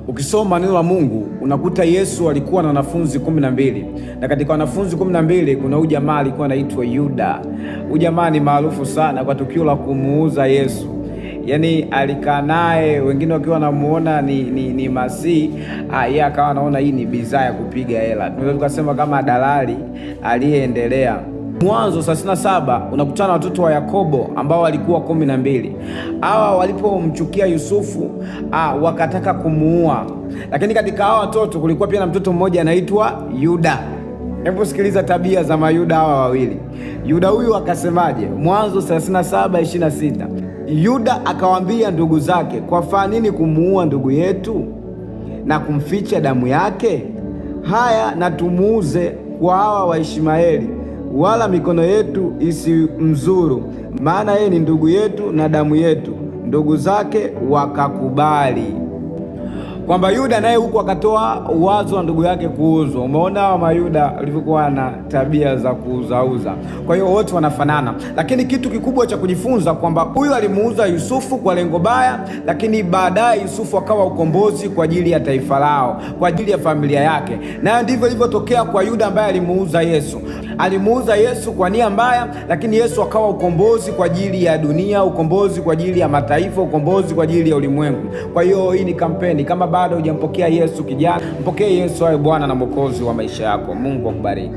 Ukisoma neno la Mungu unakuta Yesu alikuwa na wanafunzi 12 na katika wanafunzi 12 kuna huyu jamaa alikuwa anaitwa Yuda. Huyu jamaa ni maarufu sana kwa tukio la kumuuza Yesu. Yaani alikaa naye, wengine wakiwa wanamuona ni Masihi, yeye akawa anaona hii ni bidhaa ya kupiga hela. Tunaweza tukasema kama dalali aliyeendelea. Mwanzo 37 unakutana na watoto wa Yakobo ambao walikuwa 12. Hawa walipomchukia Yusufu wakataka kumuua, lakini katika hawa watoto kulikuwa pia na mtoto mmoja anaitwa Yuda. Hebu sikiliza tabia za Mayuda hawa wawili. Yuda huyu akasemaje? Mwanzo 37:26, Yuda akawaambia ndugu zake, kwa faa nini kumuua ndugu yetu na kumficha damu yake? Haya, na tumuuze kwa hawa Waishmaeli, wala mikono yetu isimzuru, maana yeye ni ndugu yetu na damu yetu. Ndugu zake wakakubali kwamba Yuda naye huku akatoa wazo wa ndugu yake kuuzwa. Umeona hawa Mayuda walivyokuwa na tabia za kuuzauza. Kwa hiyo wote wanafanana, lakini kitu kikubwa cha kujifunza kwamba huyu alimuuza Yusufu kwa lengo baya, lakini baadaye Yusufu akawa ukombozi kwa ajili ya taifa lao, kwa ajili ya familia yake. Nayo ndivyo ilivyotokea kwa Yuda ambaye alimuuza Yesu. Alimuuza Yesu kwa nia mbaya, lakini Yesu akawa ukombozi kwa ajili ya dunia, ukombozi kwa ajili ya mataifa, ukombozi kwa ajili ya ulimwengu. Kwa hiyo hii ni kampeni. Kama bado hujampokea Yesu, kijana, mpokee Yesu awe Bwana na Mwokozi wa maisha yako. Mungu akubariki.